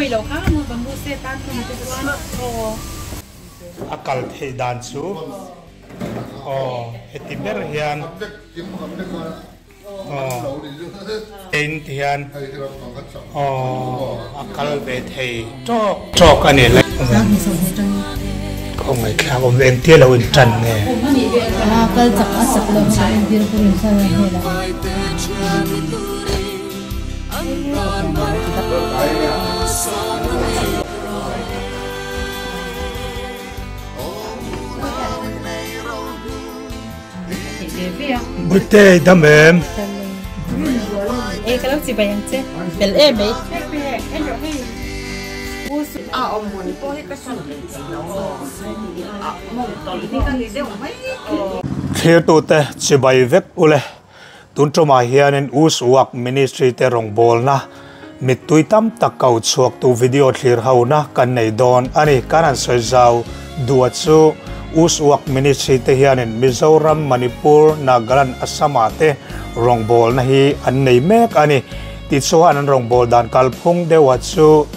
A kal theih dan chu aw heti ber hian aw ein ti hian aw a kal ve thei tawk tawk a ni. Khawngaih thlak awm ve engtia lo in tan nge. Bute dam em? E ka lo chi bai ang che. Fel em mai. Thlirtute chibai vek ule. Tun tumah hianin Us Work Ministry te rawngbawlna mittui tam tak ko chhuaktu video thlir hona kan nei dawn a ni. Kan han sawi zau duh a chu Us Work Ministry te hianin Mizoram, Manipur, Nagaland, Assam ah te rawngbawlna hi an nei mek a ni. Tichuan an rawngbawlh dan kalphung deuh a chu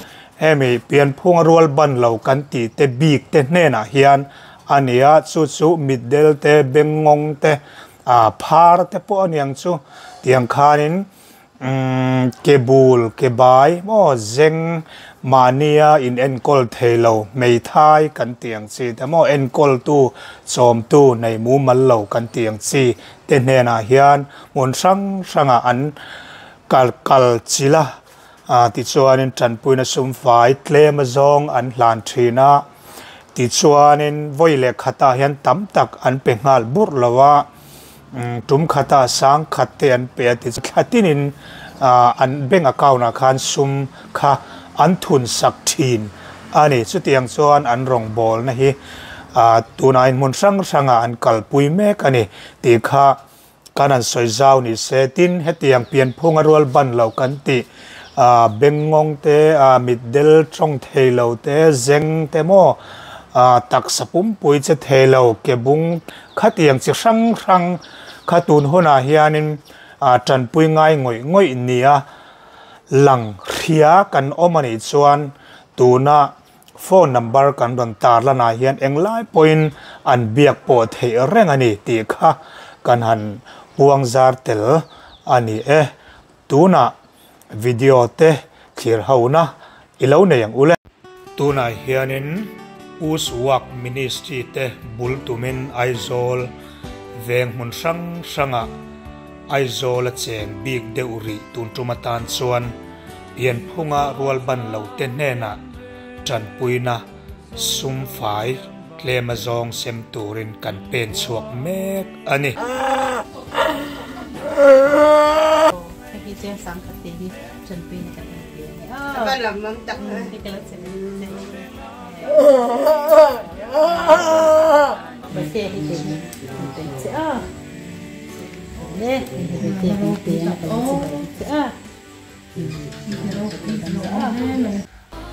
hemi pianphunga rual ban lo kan tih te bik te hnenah hian a ni a, chu chu mitdel te, bengngawng te, A phar te pawh aniang chu tiang khanin umm ke bul ke bai maw zeng mahnia in enkawl thei lo hmeithai kan tih ang chi te maw enkawltu chawmtu nei mumal lo kan tih ang chi te hnenah hian hmun hrang hrangah an kal kal chilh a a tichuanin tanpuina sumfai tlem azawng an hlan thin a. Tichuanin vawi leh khatah hian tam tak an pe nghal burh lo a, tum khatah sang khat te an pe a ti chu thla tinin an bank account ah khan sum kha an thun sak thin a ni. Chutiang chuan an rawngbawlna hi tunah in hmun hrang hrangah an kalpui mek a ni tih kha Kan han sawi zau ni se, tin hetiang pianphunga rual ban lo kan tih, bengngawng te, mitdel tawng thei lo te, zeng te maw, taksa pumpui che thei lo, ke bung khatiang chi hrang hrang kha tun hunah hianin tanpui ngai ngawih ngawih nia lang hria kan awm a nih chuan tuna Phone number kan rawn tar lanah hian englai pawhin an biak pawh theih reng a ni tih kha kan han puang zar tel a ni e. Tunah video te thlir hona i lo nei ang u le. Tunah hianin Us Work Ministry te bul tumin Aizawl veng hmun hrang hrangah Aizawl a cheng bik deuh rih tun tum atan chuan Pianphunga rualban lote hnenah tanpuina sum fai tlem azawng sem turin kan pen chhuak mek a ni.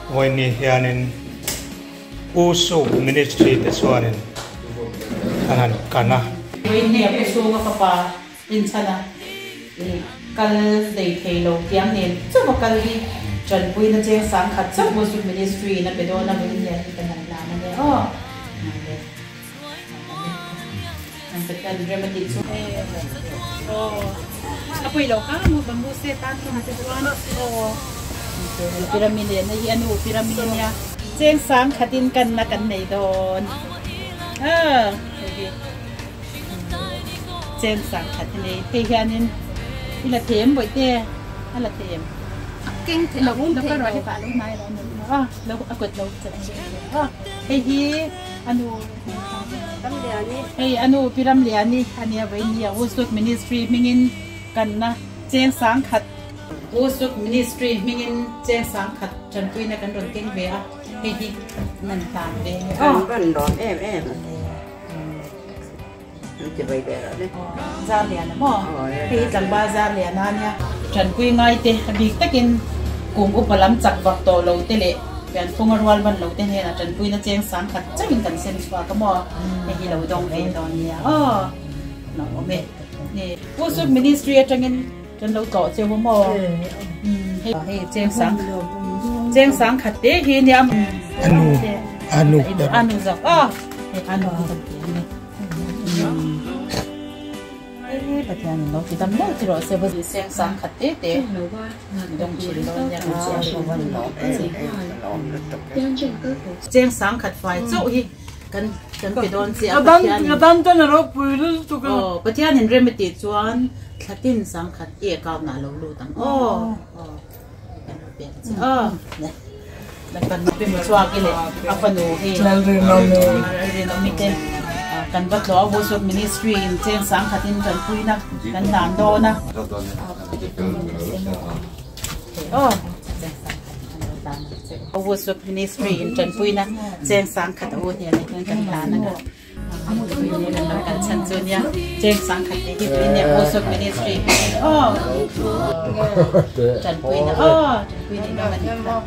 Vawiin hianin U Suk Ministry te chuanin an han kan a. Vawiin hi a pu chhunga fapa inchhana kal nei thei lo tiang nen chauh a kal hi tanpuina cheng sangkhat chauh U Suk Ministry in a pe dawn a, vawiin hian hi kan han hlan a nia aw. Cheng sang khatin kanna kan nei dawn cheng sang khat a nei hei hianin i la them bawihte a la them lo ka rawh hetah lo hnai lo a kut lo hei hi Anu Hei anu Pi Ramliani a nia vawiin hi a Woodstock Ministry hmingin kanna cheng sangkhat Woodstock Ministry hmingin cheng sangkhat tanpuina kan rawn keng ve a, hei hi nan tan ve nge aw. Kan rawn lawm em em a An ti vai ve rawh le. Zarliana maw? Hei hi tlangval Zarliana a nia. Tanpui ngaite a bik takin kum upa lam chak vak tawh lo te leh pianphunga rual ban lo te hnenah tanpuina cheng sang khat chauhin kan sem chhuak a maw? Hei hi lo dawng ve dawn nia aw. Lo awm e. Pu Suk Ministry atangin kan lo tlawh cheu a maw? Hei cheng sang Cheng sang khat te hi nia. Anu anu anu zawk a anu kan ti ani. Pathian in lo ti dam lo ti rawh se va seng sang khat te te dawng thin dawn nia. Cheng sang khat fai chauh hi kan kan pe dawn che a Pathian in. Aw Pathian in rem a tih chuan thlatin sang khat i account ah lo lut ang aw. Kan lo pek che aw. Kan pi mu chhuak i leh a fanu hi Lalrinawmi te kan va tlawh a Worship Ministry in cheng sang khatin tanpuina kan hlan dawn a. Aw. Worship Ministry in tanpuina cheng sang khat a u hnen ah hian kan hlan a. Kan lo kal chhan chu nia cheng sang khat te hi tui nia Worship Ministry aw. Tanpuina aw tanpuina in awm a nih kha.